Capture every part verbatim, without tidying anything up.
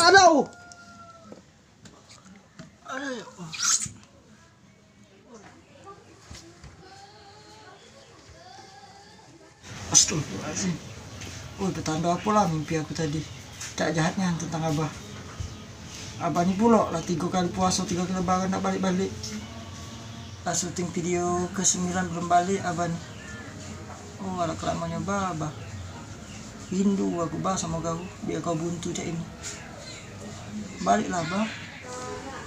Aduh. Aduh, ya Allah. Astagfirullahaladzim. Woi, betando apolah mimpi aku tadi. Cak jahat nian tentang abah. Abah ni pulok lah tigo kali puaso, tigo kali lebaran dak balek-balek. Lah syuting video ke sembilan belum balek abah ni. Oh, alah kelamonyo bah, abah. Rindu aku bah samo kau, biar kau buntu cak ini. Baleklah, Bah.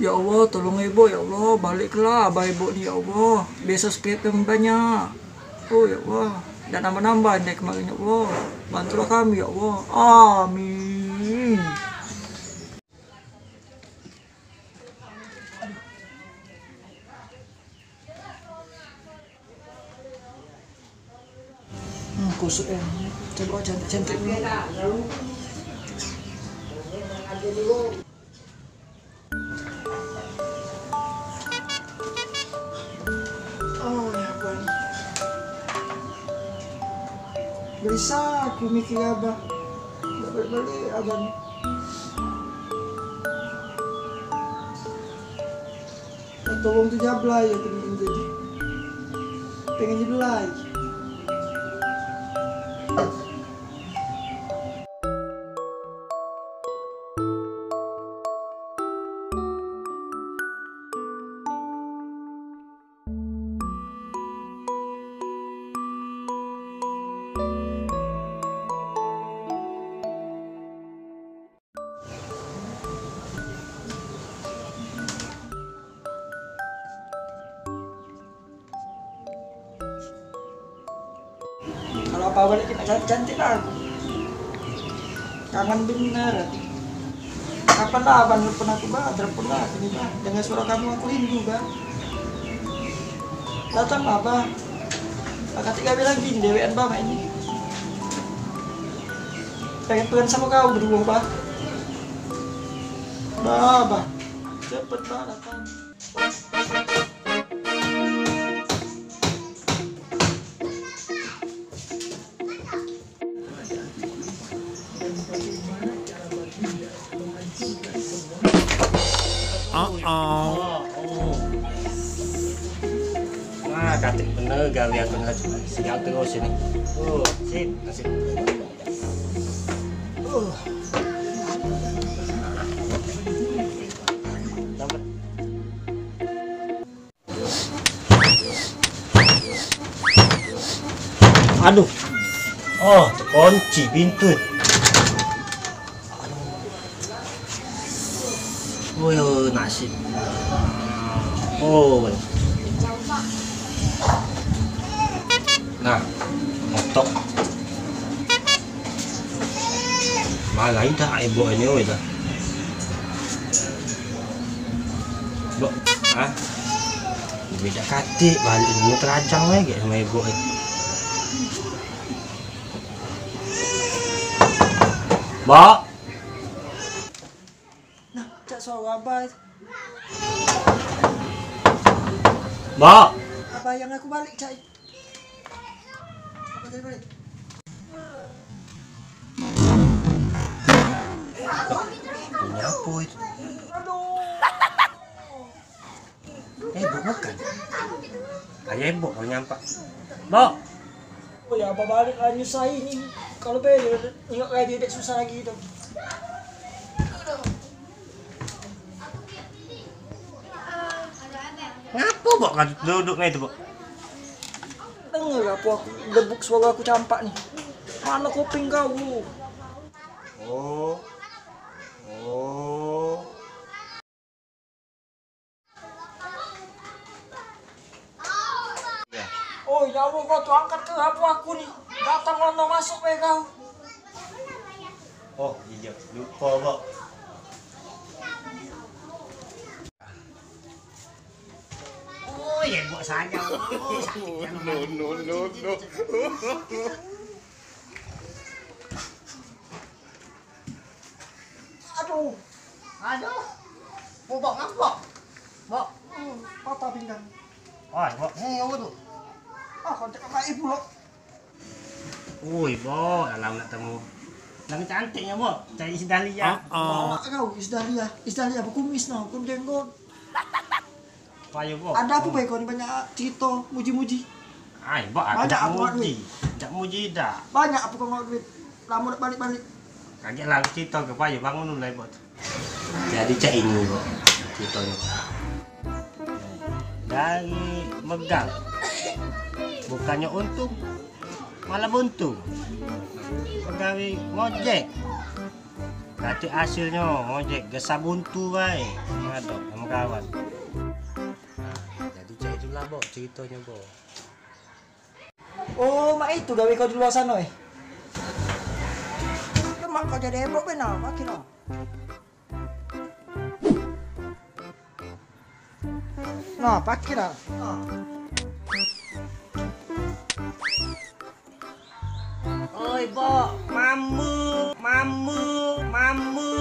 Ya Allah, tolong Ebo, ya Allah, baleklah Abah Ebo ni, ya Allah. Biar subscribe kami banyak. Oh, ya Allah, dak nambah-nambah dari kemarin, ya Allah. Bantulah kami, ya Allah. Amin. Hmm, kusut eh. Coba cantik-cantik dulu. Oh, ya ampun. Gelisah aku mikir abah. Dak balik-balik abah ni. Tolong tu jablay aku ni jadi. Pengen jablay. Kalau apa balik kita cantik-cantik lah. Kangen bener. Kapan lah abang nelpon aku, bah? Telepon lah aku ni, bah. Dengar suara kamu aku rindu, bah. Datang lah, bah. Kakak tiga bilang gini, dewean, bah, main ni. Pengen, pengen sama kau berdua, bah. Bah, bah. Cepet, bah, datang. Uh-oh. Wah, katik bener gawe aku ni. Siap terus ini. Oh, sip, sip. Uh. Dapat. Aduh. Oh, terkunci pintu. Oh, nasib. Oh. Nah, motok. Malah dah ibu ini, oi, dah. Bok, ah. Beda katik, balik ni terajang lagi sama ibu ni. Bok. Nah, cak suara abah. Bok. Abah yang aku balik, cak. Abah jadi balik. Ini apa itu? Aduh. Eh, bok makan. Ayah bok kau nyampak. Bok. Oh ya, apa balik lah nyusah ini. Kalau beli ingat lagi dek susah lagi tu. Ngapa bok kau duduk ngai tu, bok? Dengar apa aku debuk suara aku campak ni. Mana kuping kau? Oh. Oh. Oh, ya Allah, kau tu angkat ke apa aku ni? Datang londo masuk bae kau. Oh, iya, lupa, Bok. Oh, iya, Bok saja. Oh, sakit ya, no, no, no, no. Aduh. Aduh. Bok, bok, ngapa, bok? Bok. Hmm, patah pinggang. Oh, bok. Eh, apa tu? Ah, kau cakap baik pula. Ui, bok, dalam nak temu. Yang cantiknyo, Bok, cari Isdalia. Heeh. Awak kau Isdalia, Isdalia bekumis no, kun jenggot. Payo, Bok. Ada apa bae kau ni banyak cerita muji-muji? Ai, Bok, aku banyak dak apa muji. Dak muji dak. Banyak apa kau ngawak duit? Lama dak balik-balik. Kaget lah aku cerita ke payo bangun dulu, Bok. Jadi cak ini, Bok, ceritonyo. Dari megang, bukannyo untung, malah buntung. Pegawe ngojek, katik hasilnyo ngojek gesa buntu bae, ngadok samo kawan. Nah, jadi cak itulah, Bok, ceritonyo, Bok. Oh, mak itu gawe kau di luar sano, eh? Lemak kau jadi ebok benar, makin ah. Nah, pakai dah. Oi, Bok, mamu, mamu, mamu,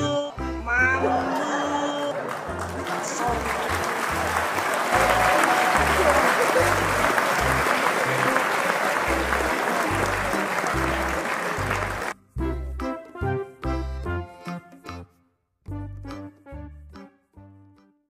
mamu.